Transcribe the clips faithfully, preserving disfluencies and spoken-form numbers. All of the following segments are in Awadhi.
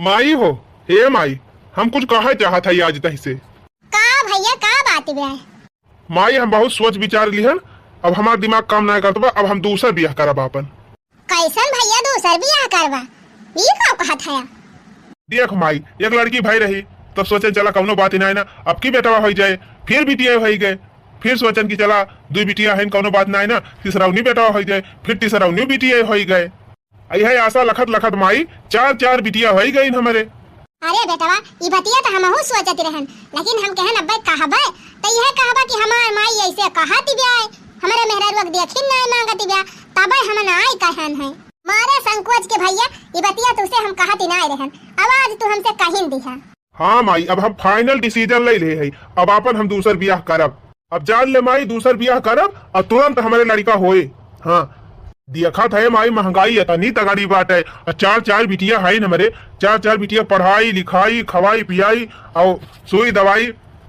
माई हो, ए माई, हम कुछ कहे चाहत हई आज तहसे। का भइया, का बात बा? माई, हम बहुत सोच विचार लिहन, अब हमार दिमाग काम नाय करत बा, अब हम दूसर बियाह करब आपन। कैसन भइया दूसर बियाह करबा? ई का कहत हया? देख माई, एक लड़की भई रही, तब सोचे चला कउनो बात ही नाय ना, अब की बेटवा होइ जाए, फिर बिटिया होइ गए, फिर सोचन कि चला दुई बिटिया हइन, कउनो बात नाय ना, तीसरउनी बेटवा होइ जाए, फिर तीसरउनी बिटिया होइ गए। इहे आशा लखत लखत माई चार चार बिटिया होइ गइन हमरे। अरे बेटवा, ई बतिया त हमहू सोचत रहन, लेकिन हम कहन अब्बे कहबे, त इहे कहबा कि हमार माई ऐसे कहत बिया, हमरे मेहरारुआ के देखिन नाय मांगत बिया, तबे हम नाय कहन है। मारे संकोच के भइया, ई बतिया तुसे हम कहत ही नाय रहन, अब आज तू हमसे कहिन दिहा। हाँ माई, अब हम final decision ले ले हई, अब आपन हम दूसर बियाह करब। अब जान ले माई, दूसर बियाह करब और तुरंत हमरे लड़का होए। हाँ, देखत है माई, महंगाई इतनी तगड़ी बाटे, और चार चार बिटिया हइन हमरे, चार चार बिटिया पढ़ाई लिखाई, खवाई पियाई और सुई दवाई,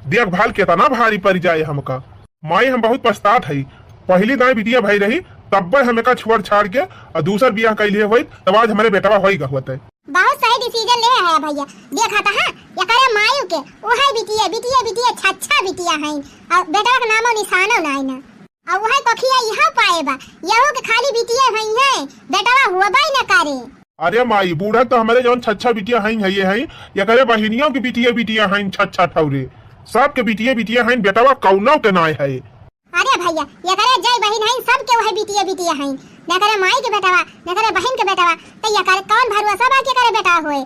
देखभाल कितना भारी पड़ जाए हमका। माई, हम बहुत पछतात हई, पहली दाई बिटिया भई रही, तब्बे हम एका छोड़ छाड़ के और दूसर बियाह कइ लिए होइत, तब आज हमरे बेटवा होई गहुअत है। बहुत सही decision ले है भइया। देखा त हाँ, एकरे मायू के, ओहे बिटिया, बिटिया, बिटिया, छच्छा बिटिया हइन। और बेटवा के नामो निशानो नाई ना। और ओहे कोखिया इहाँ पाए बा, यहू के खाली बिटिया हई है, बेटवा हुआ बाई न करे। अरे माई, बूढ़ा तो हमरे जौन छच्छा बिटिया हई, हइये हई, एकरे बहिनियों के बिटिया, बिटिया हई, छच्छा ठौरे। सबके बिटिया, बिटिया हई, बेटवा कौनो के नाय है। अरे भइया, एकरे जय बहिन हईन, सबके वही बिटिया बिटिया हईन। न करे माई के बेटवा, न करे बहिन के बेटवा, त एकरे कौन भरोसा बा कि एकरे बेटवा होए?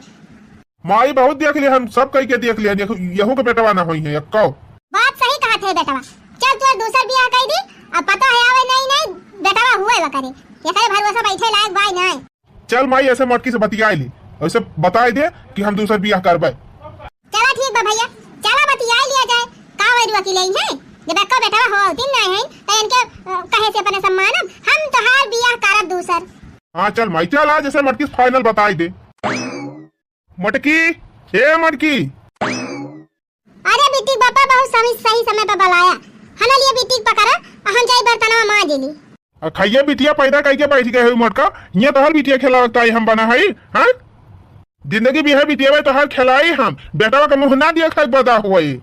माई बहुत देख लिहन, सब कई के देख लिहन, यहू, यहू के बेटवा ना होई है, एक्को। बात सही कहत है बेटवा। चल तोर दूसर बियाह कई दी, अब पता है आवे नहीं, नहीं, बेटवा हुए वा करे। एकरे भरोसा बैठे लायक बाई नहीं। चल माई, ऐसे मटकी से बतियाई ली, ऐसे बताई दे कि हम दूसर बियाह करबे। चला ठीक बा भइया, चला बतियाई लिया जाए। का वैरुआ की लेई है? जब एक्को बेटवा हो, तीन नाई है, त इनके, अ, कहे से अपने सम्मानब, हम तोहार बियाह करब दूसर। हाँ चल माई, चल आज ऐसे मटकी से final बताई दे। मटकी, ए मटकी। अरे बिटिक बापा, बहुत सही, सही समय पे बुलाया। हना लिए बिटिक पकड़ा, हम जाई बर्तनवा मांज ली। आ खइया बिटिया पैदा कइके बैठ गए हो मोटका, हियां तोहर बिटिया खेलावत आई हम बना हई, हाँ? जिंदगी बिहा बिटिया में तोहर खेलाई हम, बेटवा के मुंह ना दिया खाए बदा होई।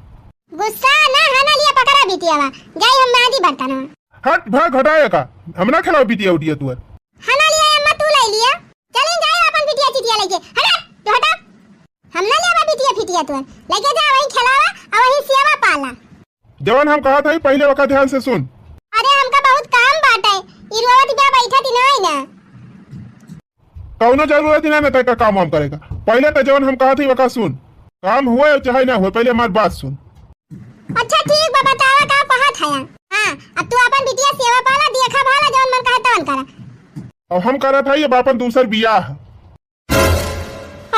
गुस्सा ना, हना लिया पकड़ा बिटियावा, जाई हम मांजी बर्तनवा। हट, भाग, हटाए का, हम ना खेलाओ बिटिया उटिया तुअर। हना लिया अम्मा, तू ले लिया। चलिन जाए अपन बिटिया चिटिया लेके, हटा, जो हटा। हम ना लेबा बिटिया फिटिया तुअर, लेके जा वहीं खेलावा और वहीं सेवा पाला। जवन हम कहत हई, पहिले ओका ध्यान से सुन। अरे, हमका बहुत काम बाटे, ई रोवत बिया बैठत ही नहीं ना। कौनो जरूरत ही ना, ना तय का काम वाम करे का। पहिले तो जवन हम कहत हई, ओका सुन। काम हुए चाहे ना हुए, पहिले हमार बात सुन। अच्छा, ठीक बा, बतावा का कहत हया। हाँ, अब तू अपन बिटिया सेवा पाला, देखा भाला, जवन मन कहे तवन करा। अब हम करत हई अब अपन दूसर बियाह।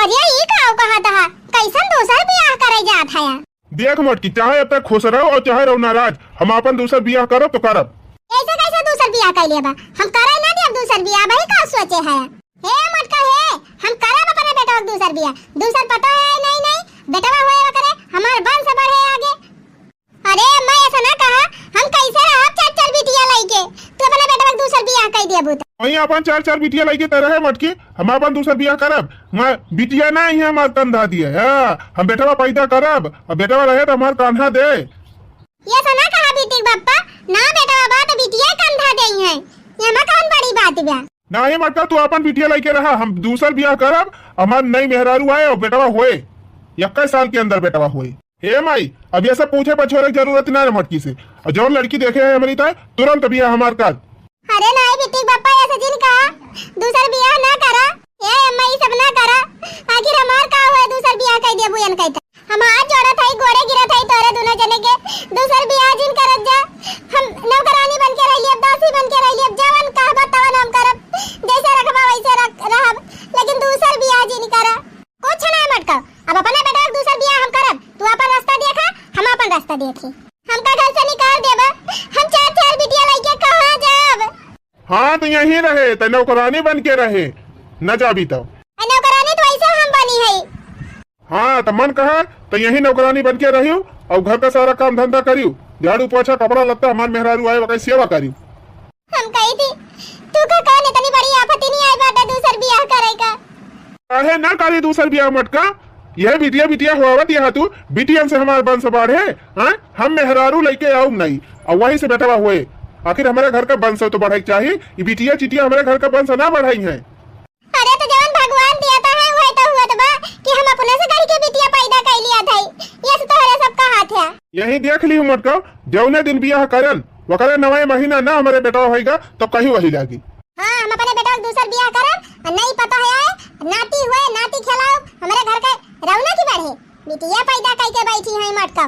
अरे, ई का कहत हा? कैसन दूसर बियाह करे जात हया? देख मोटकी, चाहे अब तक खुश रहो और चाहे रहो नाराज, हम अपन दूसर बियाह करब तो करब। ऐसे कैसे दूसर बियाह कर लेबा? हम करे ना देब दूसर बियाह, वही का सोचे है? हे मोटका हे, हम करब अपने बेटवा के दूसर बियाह। दूसर पता है नहीं, नहीं, बेटवा होए करे, हमार वंश बढ़े आगे। अरे अम्मा, ऐसा ना कहा, हम कैसे रहब चार चार बिटिया लइके? तू अपने बेटवा के दूसर बियाह कई देबू त। वहीं अपन चार चार बिटिया लइके त रहे मटकी, हम अपन दूसर बियाह करब। हमार बिटिया ना ही हमार कंधा दिए, हाँ, हम बेटवा पैदा करब, और बेटवा रहे तो हमार कान्हा दे। ये ऐसा ना कहा बिटिक बप्पा, ना बेटवा बा तो बिटिया कंधा दे है, ये में कौन बड़ी बात बा? नाही मटका, तू अपन बिटिया लइके रहा, हम दूसर बियाह करब, हमार नई मेहरारू आए और बेटवा होए, इक्कीस साल के अंदर बेटवा होए। हे माई, अब ये सब पूछे पछोरे के जरूरत ना है मटकी से। और जौन लड़की देखे है हमरी ताए, तुरंत बियाह हमार कर। अरे नाही बिटिक बप्पा, ऐसे जिन कहा, दूसर बियाह ना करा। ए अम्मा, ई सब ना करा। आखिर हमार का हुआ, दूसर बियाह कई देबू एन कहता। हम हाथ जोड़त हई, गोड़े गिरत हई तोरे दोनों जने के, दूसर बियाह जिन करत जा। हम नौकरानी बन के रह लियब, दासी बन के रह लियब, जवन कहबा तवन हम करब, जैसे रखबा वैसे रख, रहब, लेकिन दूसर बियाह जिन करा। कुछ ना मटकाओ, अब अपना बेटा के दूसर बियाह हम करब। तू अपन रास्ता देखा, हम अपन रास्ता देखी। हमका घर से निकाल देबा, हम चार चार बिटिया लइके कहाँ जाब? हाँ, तो यहीं रहे, तो नौकरानी बन के रहे, न जाबी तो। आ, नौकरानी तो ऐसे हम बनी है। हाँ, तो मन कहा, तो यहीं नौकरानी बन के रहियो और घर का सारा काम धंधा करियो, झाड़ू पोछा, कपड़ा लत्ता, हमार मेहरारू आए, वकाई सेवा करियो। हम कही थी, तू का कौन इतनी बड़ी आफत ही नहीं आई बाटे दूसर बियाह करे का? काहे ना करी दूसर बियाह मोटका? यह बिटिया बिटिया होवत यह तू बिटियन से हमार वंश बाढ़े, हाँ? हम मेहरारू लइके आउब नहीं, और वहीं से बेटवा हुए। आखिर हमरे घर का वंश तो बढ़े के चाही, ई बिटिया चिटिया हमरे घर का वंश ना बढ़ाई हैं। अरे तो जवन भगवान दिया था है, वही तो हुआ तो बा कि हम अपने से गढ़ के बिटिया पैदा कर लिया था, ये से तोहरे सब कहा था। यही देख ली मोटका, जौने दिन बियाह करन, वकरे नवे महीना ना हमरे बेटवा होइगा, तो कहीं वही लागी। हाँ, हम अपने बेटवा के दूसर बियाह करब, और नहीं पता है आए, नाती हुए, नाती खेलाओ, हमरे घर के रौनक ही बढ़े। बिटिया पैदा कई के बैठी है मोटका,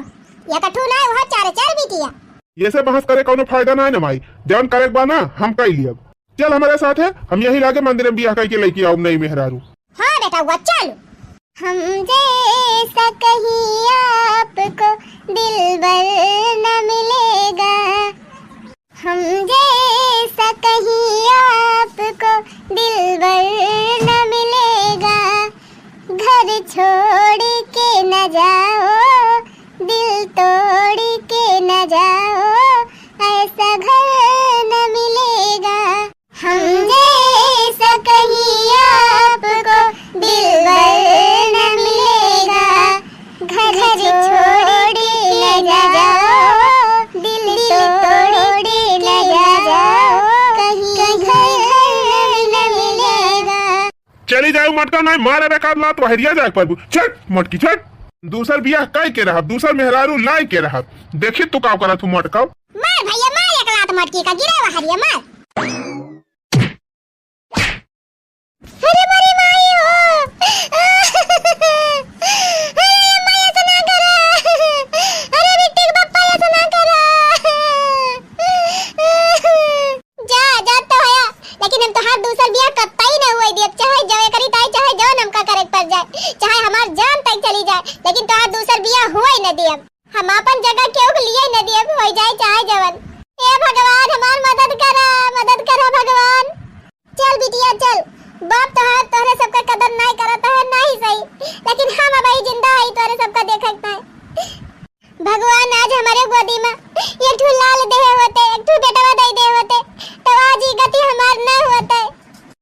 ये कठू ना, वह चार चार बिटिया। ये से बहस करे कौनो फायदा ना है ना माई, जौन करे के बा ना, हम कई लियब। चल हमरे साथ है, हम यही लागे मंदिर में बियाह कई के लइके आउब नई मेहरारू। हाँ बेटा, हुआ चल। हम जैसा कहीं आपको दिलबर न मिलेगा, हम जैसा कहीं आपको दिलबर न मिलेगा। घर छोड़ के न जाओ, दिल तोड़ के न जाओ, ऐसा घर न मिलेगा। हम जैसा कहीं आपको दिलबर न मिलेगा। घर छोड़ के न जाओ, दिल तोड़ के न जाओ, कहीं घर न मिलेगा। चली जाओ मोटका, नहीं मारे बेकार लात वहरिया जाए परबू। छट मोटकी छट। दूसर बियाह कई के रहब, दूसर मेहरारू लाई के रहब। देखी तू का करत हूँ मोटका। मार भैया मार, एक लात मोटकी का गिरे वहरिया मार। अरे बड़ी माई हो। अरे माई ऐसा ना करा। अरे बिट्टी के पप्पा ऐसा ना करा। जा, जा तो होया, लेकिन हम तोहार दूसर बियाह कतई न हुए दियब, चाहे जवे करी ताई, चाहे जवन हमका करे के पड़ जाए, चाहे हमार जान तक चली जाए, लेकिन तोहार दूसर बियाह हुए न दियब। हम आपन जगह केहू के लिए न दियब, हो जाए चाहे जवन। ए भगवान, हमार मदद करा, मदद करा भगवान। चल बिटिया चल, बाप तोहार तोहरे सबका कदर नाय करत है, नाही सही, लेकिन हम अबही जिंदा हई तोहरे सबका देखत है। भगवान आज हमरे गोदी में एक ठो लाल देहे होते, एक ठो बेटवा दे दे होते, तो आज ई गति हमार न होते।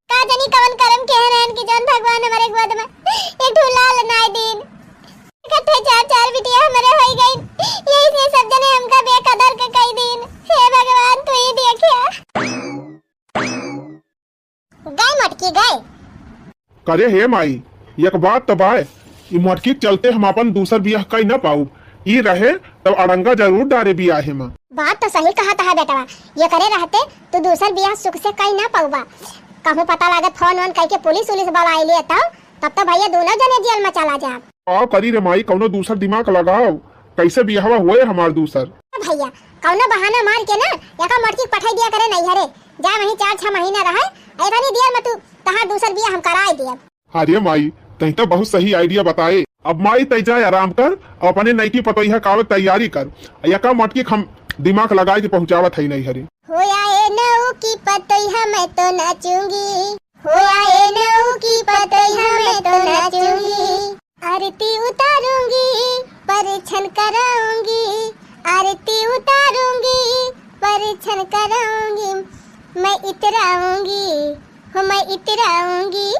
का जानी कवन करम केहे रहन कि जौन भगवान हमरे गोद में एक ठो लाल नाय दीन। इकट्ठे चार चार बिटिया हमरे होई गईन, यही से सब जने हमका बेकदर के कई दीन। हे भगवान, तू ही देखिया। गए मटकी गए। करे हे माई, एक बात त बाय, ई मटकी के चलते हम आपन दूसर बियाह कई न पाउब। ई रहे तब अड़ंगा जरूर डारे बियाहे में। बात तो सही कहत है बेटवा, ये करे रहते तू दूसर बियाह सुख से कई न पाउबा। कहूँ पता लागे फोन वोन कई के पुलिस उलिस बुलाई लिए तब, तब तो भैया दोनों जने जेल में चला जाब। का करी रे माई, कौनो दूसर दिमाग लगाओ, कैसे बियाहवा होए हमार दूसर। भैया, कौनो बहाना मार के ना एका मटकी के पठाई दिया करे नैहरे, जा वहीं चार छह महीना रहे, इतनी देर में तू तहार दूसर बियाह हम कराए दियब। अरे माई, तई तो बहुत सही idea बताए। अब माई तई जाए आराम कर, और अपने नईकी पतोहिया का आवे तैयारी कर, एका मटकी के हम दिमाग लगाए के पहुँचावत है नैहरे। हो आए नऊ की पतोहिया मैं तो नाचूंगी, हो आए नऊ की पतोहिया मैं तो नाचूंगी। आरती उतारूंगी, परीक्षण कराऊंगी, आरती उतारूंगी, परीक्षण कराऊंगी, मैं इतराऊंगी, हो मैं इतराऊंगी,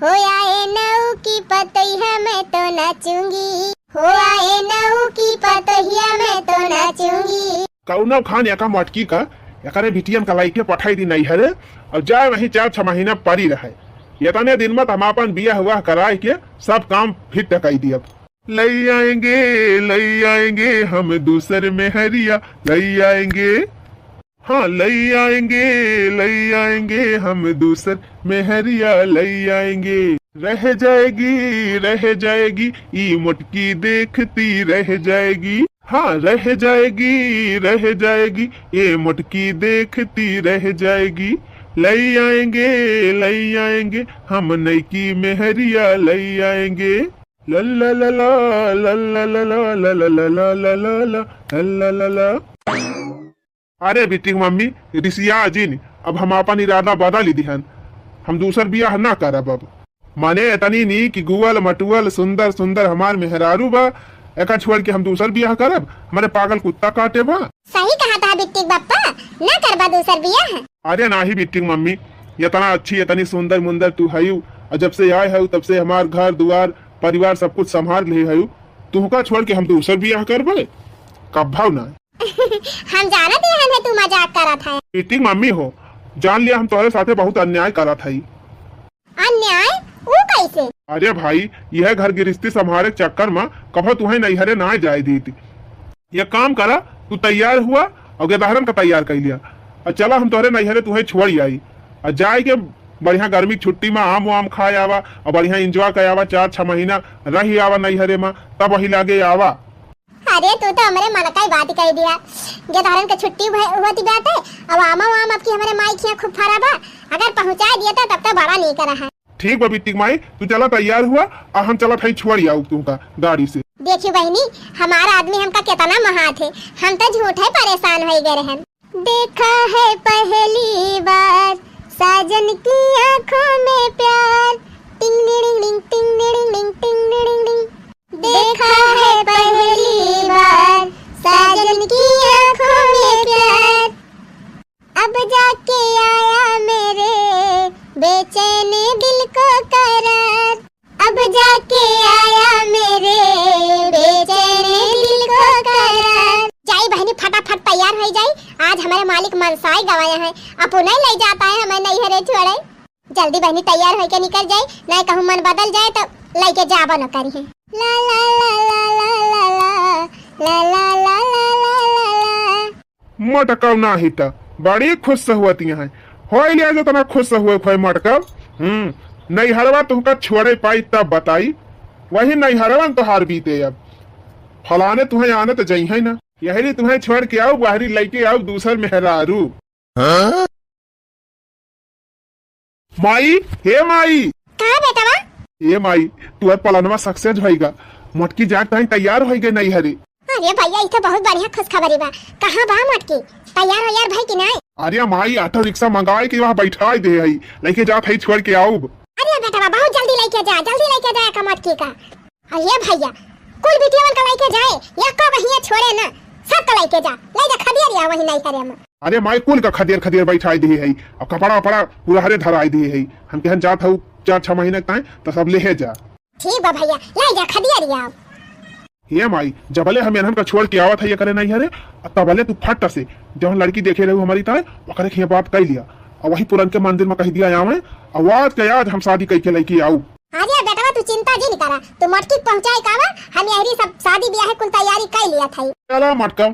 हो आए नऊ की पतोहिया मैं तो नाचूंगी, हो आए नऊ की पतोहिया मैं तो नाचूंगी। कौनो खान एका मटकी का, एकरे बिटियन का लइके पठाई दी नैहरे, और जाए वहीं चार छह महीना परी रहे। इतने दिन में त हम आपन बियाह हुआ कराए के सब काम फिट कई दियब। लई आएंगे, लई आएंगे हम दूसर मेहरिया, लई आएंगे। हाँ, लई आएंगे, लई आएंगे हम दूसर मेहरिया, लई आएंगे। रह जाएगी, रह जाएगी, ई मोटकी देखती रह जाएगी। हाँ, रह जाएगी, रह जाएगी, ये मोटकी देखती रह जाएगी। लई आएंगे, लई आएंगे, हम नईकी मेहरिया लई आएंगे। लल्ला लला, लल्ला लला, लल्ला लला, लल्ला लला, लल्ला लला। अरे बिट्टी की मम्मी, रिसिया जिन, अब हम आपन इरादा बदल दिहन, हम दूसर बियाह ना करब अब। माने इतनी नीक गुअल मटुअल सुंदर सुंदर हमार मेहरारू बा, एका छोड़ के हम दूसर बियाह करब? हमारे पागल कुत्ता काटे बा। सही कहा था बिट्टी के बप्पा, ना करबा दूसर बियाह। अरे नाही बिट्टी की मम्मी, इतना अच्छी इतनी सुंदर मुंदर तू हयू, और जब से आए हऊ, तब से हमार घर दुआर परिवार सब कुछ संभाल ले हऊ। तुहका छोड़ के हम दूसर बियाह करबे? कब्भव ना। हम जानत रहन है तू मजाक करत है। प्रीति मम्मी हो, जान लिया हम तोहरे साथे बहुत अन्याय करत हई। अन्याय? ऊ कैसे? अरे भाई, यह घर गिरस्ती संभारे के चक्कर में कभो तुहई नैहरे ना जाए दीत। ये काम करा, तू तैयार हुआ और गेदहरन का तैयार कर लिया और चला हम तोहरे नैहरे तुहई छोड़ आई। और जाए के बढ़िया गर्मी की छुट्टी में आम वाम खाए आवा और बढ़िया enjoy कर आवा, चार छह महीना रही आवा नैहरे में, तब वही लागे आवा। अरे तू तो हमरे मन का ही बात कह दिया। गेदहरन के छुट्टी भे-, होती बाटे, अब आमा वाम अब की हमरे माई खिया खूब फरा बा, अगर पहुँचा दिया था तब तो बड़ा नीक रहा। ठीक बा बिट्टी माई, तू चला तैयार हुआ और हम चला थाई छोड़ आऊ तुमका गाड़ी से। देखियो बहनी, हमारा आदमी हमका कितना महात है, हम तो झूठे परेशान हो गए रहन। देखा है पहली बार साजन की आंखों में प्यार, टिंग डिंग डिंग, टिंग डिंग डिंग, टिंग डिंग डिंग। देखा है पहली बार साजन की आंखों में प्यार, अब जाके आया मेरे बेचैन दिल को करार, अब जाके आया मेरे बेचैन दिल को करार। जाई बहनी, फटाफट तैयार हो जाई, आज हमारे मालिक मनसाई गवाया है, अपने ले जाता है हमें नैहरे छोड़े। जल्दी बहनी तैयार होके निकल जाई, नहीं कहूँ मन बदल जाए तो लेके जाबो न करी है। ला ला ला ला ला ला ला ला ला ला ला ला ला ला। मटकव नाही त बड़ी खुश हुअत हैं। होई लिया जितना खुश हुए खोए मटकव। हम्म, नैहरवा तुमका छोड़े पाई तब बताई। वही नैहरवा न तोहार बीते अब। फलाने तुम्हें आने तो जई है ना। यही तुम्हें छोड़ के आऊ, बाहरी लेके आऊ दूसर मेहरारू। हाँ? माई, हे माई। का बेटवा? ए माई, तुहर पलनवा success होइगा। मोटकी जात ताई तैयार होइगे नैहरे। अरे भैया, ई तो बहुत बढ़िया खुशखबरी बा। कहाँ बा मोटकी? तैयार वैयार भई कि नाई? अरे माई, auto रिक्शा मंगाए के वहाँ बैठाए दे हई, लेके जात हई छोड़ के आउब। अरे बेटवा, बहुत जल्दी लेके जा, जल्दी लेके जा का मोटकी का। अरे भैया, कुल बिटियावन का लेके जाए, एको का हियाँ छोड़े ना, सब का लेके जा, ले जा खदिया रिया वहीं नैहरे में। अरे माई, कुल का खदियर खदियर बैठाई दिही है, और कपड़ा वपड़ा पूरा हरे धराई दिही है। हम कहन जात हऊ चार छह महीने के ताई, तो सब लेहे जा। ठीक बा भैया, ले जा खदिया रिया। हे माई, जबले हम एनहन का छोड़ के आवत है ये करे नैहरे, तबले तू फट से जौन लड़की देखे रहू हमारी ताई, ओकरे के बात कह लिया, और वही पुरन के मंदिर में कह दिया आवे, और आज के आज हम शादी कह के लेके आऊ। अरे बेटवा, तू चिंता जिन करा, तू मोटकी के पहुँचाए का बा, हम यहरी सब शादी ब्याह कुल तैयारी कर लिया था। चला मटका,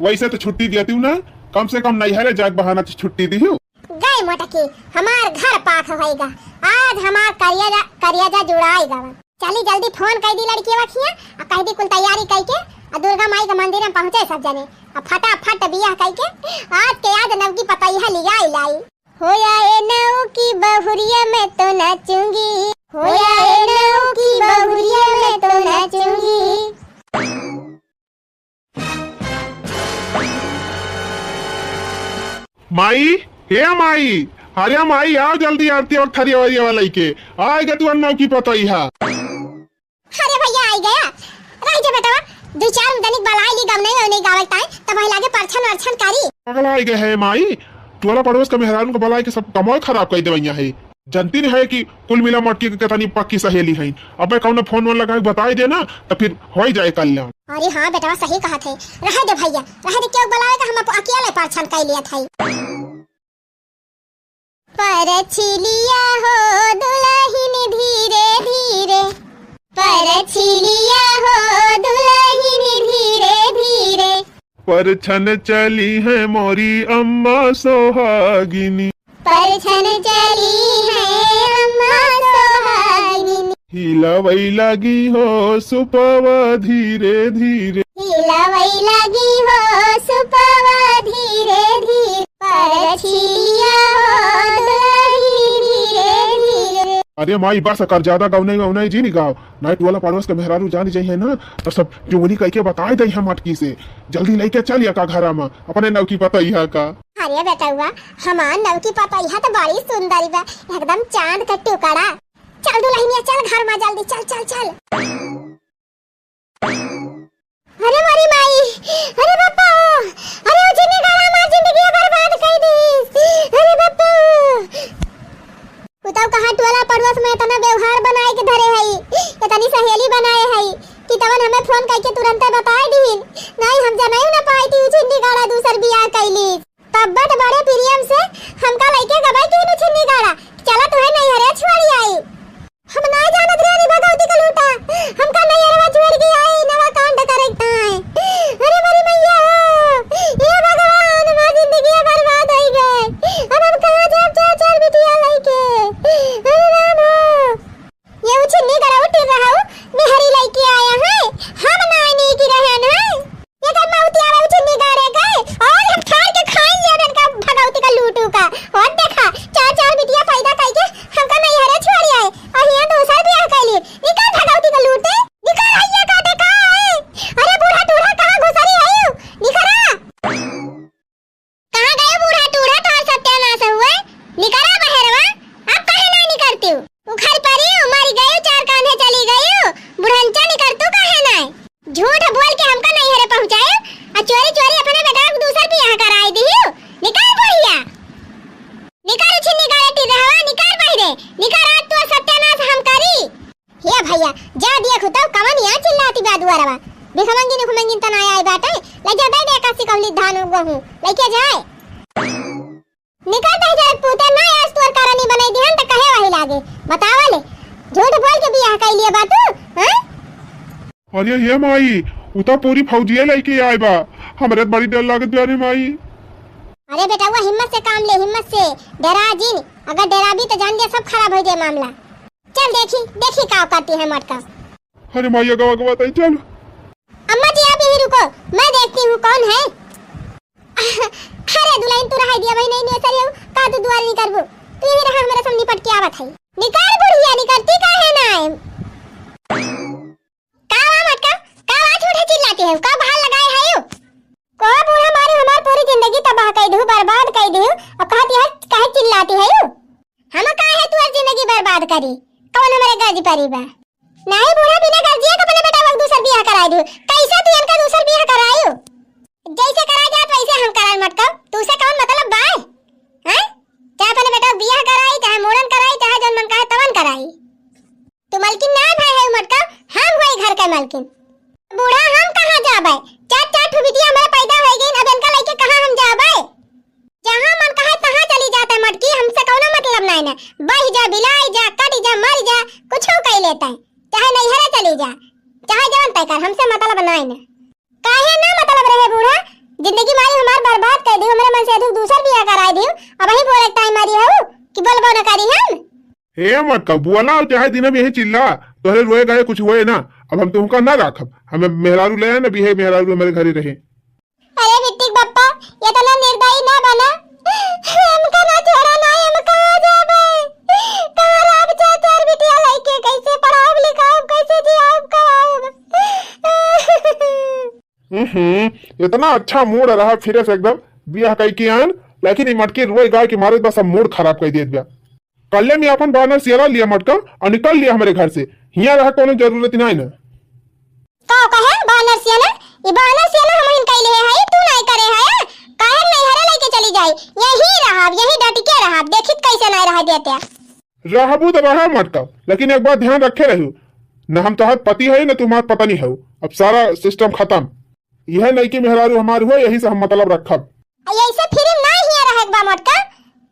वैसे तो छुट्टी दिया तू ना, कम से कम नैहरे जाए के बहाना से छुट्टी दिहू। गए मोटकी, हमार घर पाक होइगा, आज हमार करियाजा, करियाजा जुड़ाए गवा। चली जल्दी फोन कर दी लड़किया खिया, आ कह दी कुल तैयारी कह के, आ दुर्गा माई के मंदिर में पहुँचे सब जने, आ फटाफट बियाह कह के, आज के आज नवकी पतैया लिया लाई। होया ए नौ की बहुरिया मैं तो नाचूंगी, होया ए नौ की बहुरिया मैं तो नाचूंगी। माई, हे माई, अरे माई, आओ जल्दी आरती और थरिया वरिया वाला लेके, आएगा तू नौ की पतैया। अरे भैया, आई गया। रह जा बेटवा, दो चार जनिक बलाई ली, गवने ववने गावे ताई, तब वही लागे परछन वरछन करी। कौन आई गए है माई? टोला पड़ोस के मेहरारू को बलाई के सब कमाई खराब कर देवैया है। जनती नहीं है कि कुल मिला मटकी के कितनी पक्की सहेली है। अबे कौनो फोन वोन लगा के बताई देना, तो फिर हो ही जाए कल्याण। अरे हाँ बेटवा, सही कहा थे। रह दे भैया, रह दे, क्यों बलावे का, हम अप-, अकेले परछन कर लिया था। परछिलिया हो दुलहिन धीरे धीरे, परछिलिया हो दुलहिन धीरे धीरे। परछन चली है मोरी अम्मा सोहागिनी। परछन चली है अम्मा सोहागिनी। हिलवै लागी हो सुपवा धीरे धीरे। हिलवै लागी हो सुपवा धीरे धीरे। परछिलिया हो दुलहिन धीरे धीरे। अरे माई, बस कर, ज्यादा गौनई वौनई जी नहीं गाओ, नहीं टोला पड़ोस के मेहरारू जानी जाई है ना, तो सब चुगली कह के बताई दई हम मटकी से। जल्दी लेके चल या का घरा में अपने नौकी पतैया का। अरे बेटउआ, हमार नौकी पतैया तो बड़ी सुंदर बा, एकदम चांद का टुकड़ा। चल दुलहिनिया, चल घर में जल्दी, चल, चल, चल। अरे मोरी माई, अरे बापा हो, अरे उ जिंदगी गाड़ा हमार जिंदगी बर्बाद कर दी। अरे बापा हो। अब कहाँ टोला पड़ोस में इतना व्यवहार बनाए के धरे हई, इतनी सहेली बनाए हई कि तवन हमें फोन करके तुरंते बताए दीन। नहीं, हम जनई ना पाई थी, उ छिन्नी गाड़ा दूसर बियाह कैली। तब बड़ बड़े प्रेम से हमका लइके गबई की नु छिन्नी गाड़ा, "चला तुहे नैहरे छोड़ी आई।" हम ना जानत रहनी भगवती का लूटा, हमका नैहरवा छोड़ के आई, नवा कांड करे के ताई। अरे मोरी मैया हो, हे भगवान, हमार जिंदगी बर्बाद होई गई। अब हम कहाँ जाब चार चार बिटिया लइके? अरे राम हो। ये उ छिन्नी गड़ौटी रहउ, मेहरी लइके आया है, हम नाई नीक रहन है। ये कर मौती आवे उ छिन्नी गाड़े के, और हम फाड़ के खाई लेब इनका भगौती का लूटू का। और देखा, चार चार बिटिया पैदा कइके हमका नैहरे छोड़ी आए, और हियां दूसर बियाह कैली। निकल भगौती का लूटे, निकल हैया काटे का है? अरे बूढ़ा टूढ़ा कहाँ घुसरी है? निकला। कहाँ गए बूढ़ा टूढ़ा, तोहार सत्यानाश हुए? निकला बहरवा, अब काहे ना निकलती हूँ? उखड़ पड़ी, मर गई, चार कांधे चली गई, बुढ़ंचा निकलतू काहे ना? झूठ बोल के हमका नैहरे पहुँचाए, आ चोरी चोरी अपने बेटा को दूसर बियाह कराई दिहु। निकल बुढ़िया, निकल छिन्नी गाड़े टिरहवा, निकल बहिरे, निकल, आज तो सत्यानाश हम करी। हे भैया, जा देखु तउ कवन यहाँ चिल्लाती बा दुआरवा। भिखमंगिन उखमंगिन त ना आए बाटे, ले जा दे दे एकासी कौली धान गहूँ, लइके जाए। निकल बहिरे पूते, ना आज तोर कारनी बनाई दिहन त कहे वही लागे। बतावा ले, झूठ बोल के बियाह कइ लिए बा तू, हाँ? अरे ये माई, उ त पूरी फौजिया लइके आए बा। हमरे त बड़ी डर लागत बा रे माई। अरे बेटवा, हिम्मत से काम ले, हिम्मत से। डेरा जिन, अगर डेराबी त जान दे सब खराब होइ जाए मामला। चल देखी, देखी का करती है मटका। अरे माई, अगवा, अगवा, तई चल। अम्मा जी, आप यहीं रुको, मैं देखती हूँ कौन है। अरे दुल्हन, तू रहाई दिया भाई, नहीं, नहीं, सर, का तू दुआर नहीं करबू? तू यहीं रहा, हमारे सब निपट के आवत है। निकाल बुढ़िया, निकलती काहे ना है? का हुआ मटका? का हुआ, झूठे चिल्लाती है? का बहाल लगाए है यू? को बूढ़ा मारू हमार पूरी जिंदगी तबाह कइ दिहु, बर्बाद कइ दिहु। अब कहती है, काहे चिल्लाती है यू? हम काहे तोर जिंदगी बर्बाद करी? कौन हमरे गर्ज परी बा? नहीं बूढ़ा, बिना गर्जिया के अपने बेटा को दूसर बियाह कराई दिहु। कैसे तू इनका दूसर बियाह करायु? जैसे कराई जात वैसे हम कराई मटका। तू से कौन मतलब बा? हैं? चाहे अपने बेटा को बियाह कराई, चाहे मूड़न कराई, चाहे जौन मन कहे तवन कराई। तू मलकिन ना भए है मटका, हम होई घर के मलकिन। बूढ़ा, हम कहाँ जाबे? चार, चार ठो बिटिया हमारे पैदा होइ गइन, अब इनका लइके कहाँ हम जाबे? जहाँ मन कहे तहाँ चली जात है मटकी, हमसे कौनो मतलब नाई ना। बहि जा, बिलाई जा, कटि जा, मरि जा, कुछो कइ लेत है। चाहे नैहरे चली जा, चाहे जवन तय कर, हमसे मतलब नाई ना। काहे ना मतलब रहे बूढ़ा? जिंदगी मारी हमार बर्बाद कइ दिहु, हमरे मन से अधिक दूसर बियाह कराई दिहु। अबहीं बोले टाइम मारी हऊ कि बोलबो न करी हम। हे मटका, बोला चाहे दिनम यही चिल्ला, तोहरे रोए गाए कुछ होए ना। अब हम तुमका ना राखब, हमें मेहरारू ले आए ना, बिहे मेहरारू हमारे घरे रहे। अरे बिट्टी के बप्पा, इतना निर्दयी ना बना। हमका ना छोड़ा ना, हम कहाँ जाबे? कहाँ रहब चार चार बिटिया लइके, कैसे पढ़ाउब लिखाउब, कैसे जियाउब खवाउब? हम्म, इतना अच्छा मूड रहा, फिरे से एकदम बियाह कइ के आन, लेकिन ई मटकी रोए गाए के मारे बस सब मूड खराब कइ देत बा। कल्ले में अपन बानर सियाला लिया मटका और निकल लिया हमरे घर से। हियाँ रहा कोनो जरूरत नाई ना। का कहे बानर सियाला? ई बानर सियाला हमहिन कइले है, तू नाई करे है। काहे नैहरे लइके चली जाई? यहीं रहब, यहीं डट के रहब, देखित कैसे नाई रहा देते। रहबू तो रहा मटका, लेकिन एक बात ध्यान रखे रहू, न हम तोहार पति है न तुम्हार पत्नी है। अब सारा सिस्टम खत्म। यह नइकी मेहरारू हमार हुआ, यही से हम मतलब रखब। आ, ऐसे फिर ना हिया रहे के बा मोटका,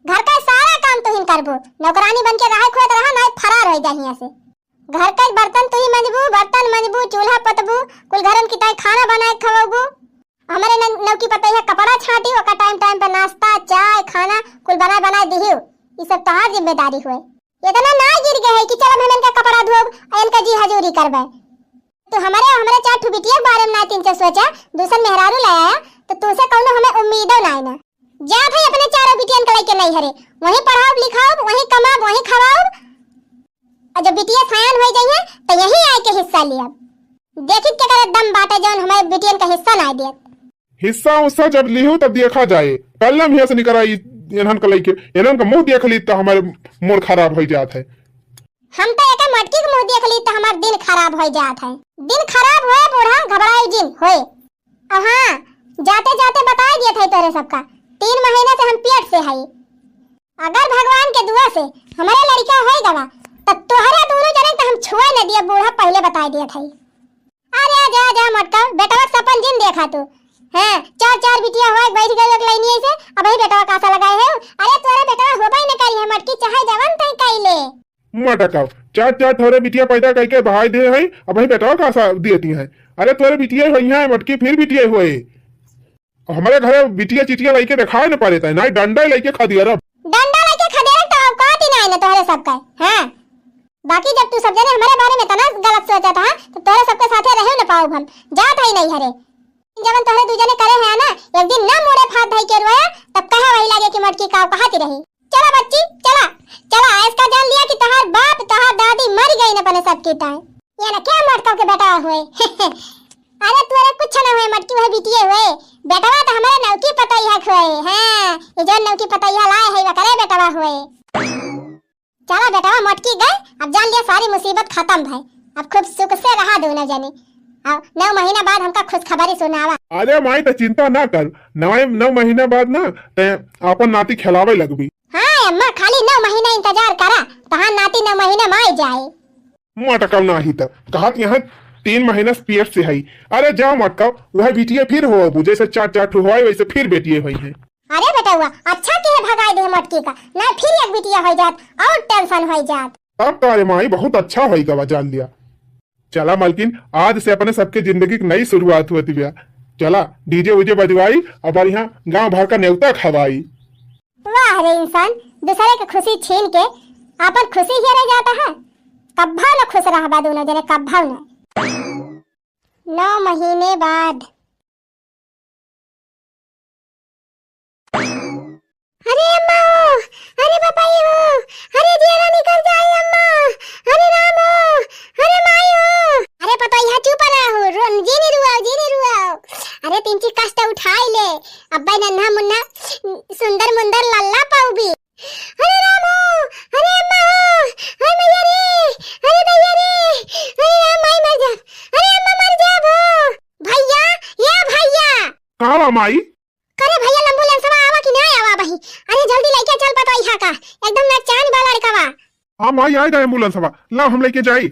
घर का सारा काम तुहिन करबो। नौकरानी बन के रहे खोत रहा, ना फरार हो जा हिया से। घर का बर्तन तुही मंजबू, बर्तन मंजबू, चूल्हा पतबू, कुल घरन की ताई खाना बनाए खवाबू। हमरे न-, नौकी पतैया कपड़ा छाटी, ओका टाइम टाइम पर नाश्ता, चाय, खाना कुल बनाए बनाए दिहियो। ई सब तोहार जिम्मेदारी हुए। इतना ना गिर गए है कि चल हम इनका कपड़ा धोब, आ इनका जी हजूरी करबे। तू हमरे, हमरे चार ठो बिटिया के बारे में ना तीन से सोचा, दूसर मेहरारू ले आया, तो तू से कौनो हमें उम्मीदो ना है ना। जा भाई अपने चारों बिटियन के लेके नैहरे, वहीं पढ़ाओ लिखाओ, वहीं कमाओ, वहीं खवाओ। और जब बिटिया सयान हो जाइए तो यहीं आए के हिस्सा लिया। देखित के करे दम बाटे जौन हमारे बिटियन का हिस्सा ना दियत। हिस्सा उस्सा जब लिहू तब देखा जाए। कल हम हियां से निकल आई, इन्हन का लेके, इन्हन का मुंह देख ली तो हमारे मूड खराब हो जात है। हम तो एक मटकी के मुंह देख ली तो हमार दिन खराब हो जात है। दिन खराब होए बूढ़ा, घबराए जिन होए। अब हाँ, जाते जाते बता दिए थे तोरे सबका, तीन महीना से हम पेट से है। अगर भगवान के दुआ से हमरे लड़िका होइ गवा, त तोहरे दुनो जने त हम छुए न दिया, बूढ़ा पहिले बताइ दिया था। अरे आजा, आजा मोटका, बेटवा के सपन जिन देखा तू। हाँ, चार चार बिटिया होए, बैठ गए एक लाइनिए से, अबही बेटवा का आसा लगाए है। अरे तोरे बेटवा होबे न करी है मोटकी, चाहे जवन तई कइले। मोटका, चार चार ठोरे बिटिया पैदा कइके बहाई दे है, अबही बेटवा का आसा देती है। अरे तोरे बिटिया होई है मोटकी, फिर बिटिया होए। हमरे घरे बिटिया चिटिया लइके देखाए न पारे तै, नाहीं डंडा लइके खदेरब। डंडा लइके खदेरब त औकात ही नाहीं न तोहरे सबके, हाँ। बाकी जब तू सब जने हमरे बारे में इतना गलत सोचत हा, त तोहरे सबके साथे रहे न पाउब हम। जात हई नइहरे। जवन तोहरे दू जने करे है ना, एक दिन ना मुड़े फात धई के रोया, तब कहे वही लागे कि मोटकी काव कहत रही। चला बच्ची, चला, चला, इसका जान लिया कि तोहार बाप, तोहार दादी मर गई न अपने सबके ताई। ये ना क्या मोटका के बेटा हुए। अरे तोरे कुछ ना हुए मोटकी, वह बिटिये हुए। बेटवा त हमरे नौकी पतैया के हुए। हाँ, ये जो नौकी पतैया लाए है, वकरे बेटवा हुए। चला बेटवा मोटकी गए, अब जान लिया सारी मुसीबत खतम भई। अब खूब सुख से रहा दोनों जने। अब नौ महीना बाद हमका खुशखबरी सुनावा। अरे माई, त चिंता ना कर, नौ, नौ महीना बाद ना ते आपन नाती खेलावे लगबी। हाँ अम्मा, खाली नौ महीना इंतजार करा, तहार नाती नौ महीना में आई जाए। मोटका नाहीं त कहत यहाँ तीन महीना से पेट से हई। अरे जा मोटका, वह बिटिये फिर होबू, जैसे चार चार ठो होए वैसे फिर बेटिये होई है। अरे बेटवा, अच्छा किहे भगाई दे मोटकी का, ना फिर एक बिटिया होइ जात और tension होइ जात। तब का रे माई, बहुत अच्छा होइ गवा जान लिया। चला मलकिन, आज से अपने सबके जिंदगी की नई शुरुआत होती बिया। चला डीजे वीजे बजवाई और बढ़िया गांव भर का नेवता खवाई। वाह रे इंसान, दूसरे के खुशी छीन के आपन खुशी हेरे जाता है। कब्भा न खुश रहबा दोनों जने, कब्भा न। नौ महीने बाद। अरे अम्मा हो, अरे बाबा ये हो, अरे जियरा निकल जाए अम्मा, अरे राम हो, अरे माई हो। अरे पतोहिया चुप रहो, रो, जिनी रुआओ, जिनी रुआओ। अरे तिनची कष्ट उठाई ले, अब्बे नन्हा मुन्ना सुंदर मुंदर लल्ला पाउबी। अरे राम हो, अरे अम्मा हो, अरे मैया रे, अरे दैया रे, अरे राम माई मर जा, अरे अम्मा मर जा भो। भैया, ये भैया। का बा माई? करे भैया, एम्बुलेंसवा आवा कि ना आवा बही? अरे जल्दी लइके चल पतोहिया का, एकदम नचान बा लड़कवा। हाँ माई, आए गा एम्बुलेंसवा, लाओ हम लइके जाई।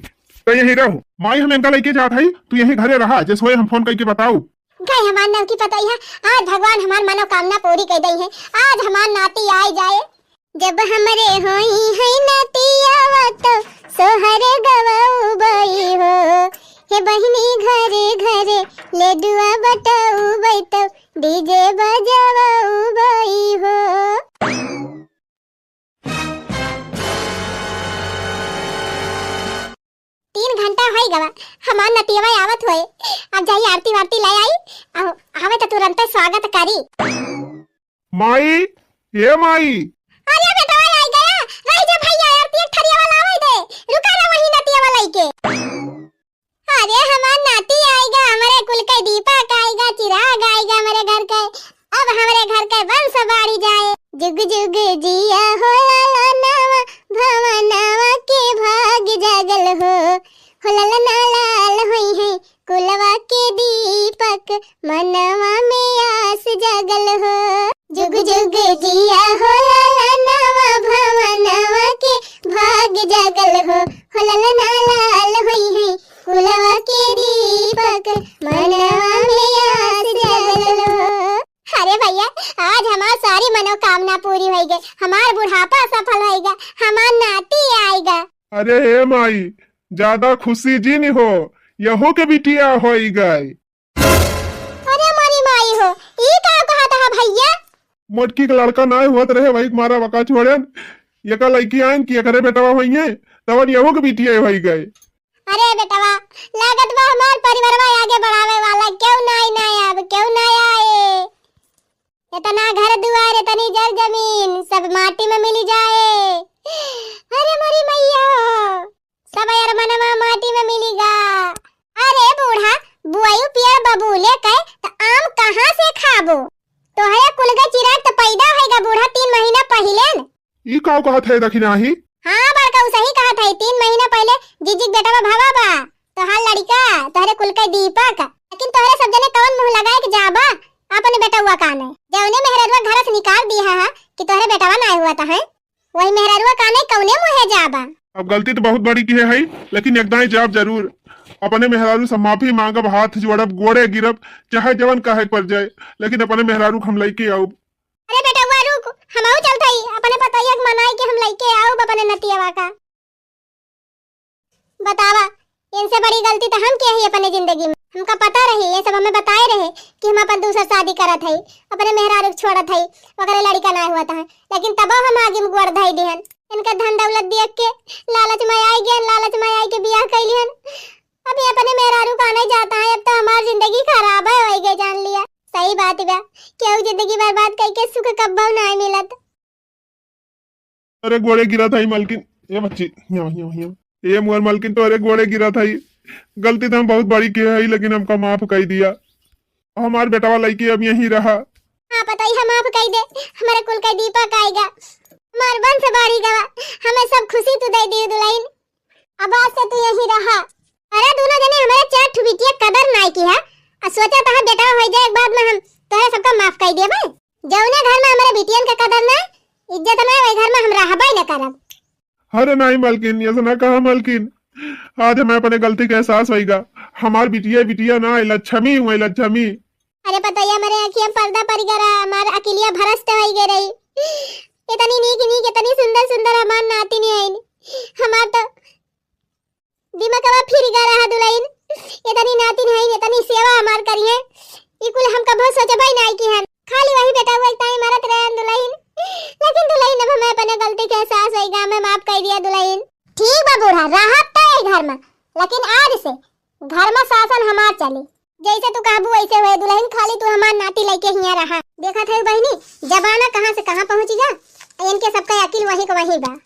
तो यहीं रहो माई, हम इनका लइके जात हई, तू यहीं घरे रहा, जैसे होए हम फोन करके बताऊ। गए हमार नवकी पतोहिया, आज भगवान हमार मनोकामना पूरी कर दई है, आज हमार नाती आई जाए। जब हमरे होई है नाती आवा तो सोहर गवाऊ बई हो, हे बहिनी घरे घरे लेडुआ बटाऊ बई तो डीजे बजाऊ बई हो। तीन घंटा होई गवा, हमार नतियवा आवत होए। अब जाई आरती वारती ले आई, आवे तो तुरंत स्वागत करी। माई, ए माई। अरे बेटवा आई गया, रह जा भैया, आरती एक थरिया वाला आवे दे, रुका ना वही नतियवा लइके। अरे हमार नाती आएगा, हमरे कुल के दीपक आएगा, चिराग आएगा हमरे घर के। अब हमरे घर के वंश बाढ़ी जाए। जुग जुग जिया हो लाला नावा, भवनवा के भाग जागल हो। हो ललना लाल होई है कुलवा के दीपक, मनवा में आस जागल हो। जुग जुग जिया हो लाला नावा, भवनवा के भाग जागल हो। हो ललना लाल होई है कुलवा के दीपक, मनवा में आस जागल हो। अरे भैया, आज हमार सारी मनोकामना पूरी होई गई, हमार बुढ़ापा सफल होई गया, हमार नाती आएगा। अरे हे माई, ज्यादा खुशी जिन हो, यहू के बिटिया होई गई। अरे मोरी माई हो, ई का कहत हा भैया? मोटकी के लड़का नाय होत रहे, वही के मारा बका छोड़ेन। एका लइकी आइन कि एकरे बेटवा होइहे, तवन यहू के बिटिया होई गए। अरे बेटवा, लागत बा हमार परिवारवा आगे बढ़ावे वाला केहू नाई, नाई अब केहू नाई आए। इतना घर दुआर, इतनी जर जमीन, सब माटी में मिली जाए। अरे मोरी मैया, सब अरमनवा माटी में मिली गा। अरे बूढ़ा, बुआई पियर बबूले के, त आम कहाँ से खाबो? तोहरे कुल के चिराग त पैदा होइगा बूढ़ा, तीन महीना पहिले न। ई काऊ कहत है दखिनाही? हाँ बड़का, उ सही कहत है। तीन महीना पहिले जीजी के बेटवा भवा बा, तोहार लड़िका, तोहरे कुल के दीपक। लेकिन तोहरे सब जने कौन मुँह लगाए के जाबा अपने बेटवा काने? जौने मेहररुआ घर से निकाल दिया है कि तोहरे बेटवा ना हुआ त है। वही मेहरारुआ काने कौने मुँहे जाबा? अब गलती तो बहुत बड़ी किहे हई, लेकिन एक दाईं जाब जरूर। अपने मेहरारू से माफी मांगब, हाथ जोड़ब, गोड़े गिरब, चाहे जवन कहे के पड़ जाए, लेकिन अपने मेहरारू के हम लइके आउब। अरे बेटवा रुक, हमहू चलत हई, अपने पतोहिया के मनाई के हम लइके आउब अपने नतियवा का। बतावा, इनसे बड़ी गलती तो हम किहे हई अपने जिंदगी में। हमका पता रही, ये सब हमें बताए रहे कि हम अपन दूसर शादी करत हई, अपने मेहरारू के छोड़त हई, ओकरे लड़िका नाहीं होत है, लेकिन तबो हम आगे में गोड़ धई दिहन। इनका धन दौलत देख के लालच में आई गयन, लालच में आई के बियाह कइ लिहन। अब ये अपने मेहरारू का नहीं जाता है, अब तो हमार जिंदगी खराब है, वही के जान लिया। सही बात बा, केहू जिंदगी बर्बाद कइके सुख कब्बो नाहीं मिलत। अरे गोड़े गिरत हई मलकिन, ए बच्ची, हियाँ, हियाँ, हियाँ। ए मोर मलकिन, तोहरे गोड़े गिरत हई। गलती तो हम बहुत बड़ी किहे हई, लेकिन हमका माफ कइ दिया। हमार बेटवा लइके अब यहीं रहा। हाँ पतोहिया, माफ कइ दे, हमरे कुल का दीपक आइगा, हमार वंश बढ़ी गवा, हमें सब खुशी तू दइ दियो दुलहिन। अब आज से तू यहीं रहा। अरे दुनो जने हमरे चार ठो बिटिया कदर नाहीं किहा। आ सोचा तहार बेटवा होइ जाए, एक बाद में हम तोहरे सबका माफ कइ देबे। जौने घर में हमरे बिटियन का कदर ना, इज्जत ना, वही घर में हम रहबे न करब। अरे नाहीं मलकिन, ऐसा ना कहा मलकिन। आज हमें अपने गलती का एहसास होइगा। हमार बिटिया बिटिया ना, लक्ष्मी हुए, लक्ष्मी। अरे पतोहिया, हमरे अँखिया में पर्दा पड़ि गया रहा, हमार अकिलिया भ्रष्ट होइ गए रही। इतनी नीक नीक, इतनी सुंदर सुंदर हमार नातिन हईन, हमार तो दिमगवा फिर गया रहा दुलहिन। इतनी नातिन हईन, इतनी सेवा हमार करिहैं, ई कुल हम कबो सोचबे नाहीं किहन। खाली वही बेटवा एक ताईं मरत रहन दुलहिन, लेकिन दुलहिन अब हमें अपने गलती का एहसास होइगा, हमें माफ कइ दिया दुलहिन। ठीक बा बूढ़ा, रहब तो यही घर में, लेकिन आज से घर में शासन हमार चली। जैसे तू कहबू वैसे होए दुलहिन, खाली तू हमार नाती लइके हियाँ रहा। देखत हऊ बहिनी, जमाना कहाँ से कहाँ पहुँचिगा, इनके सबका अकिल वहीं का वहीं बा।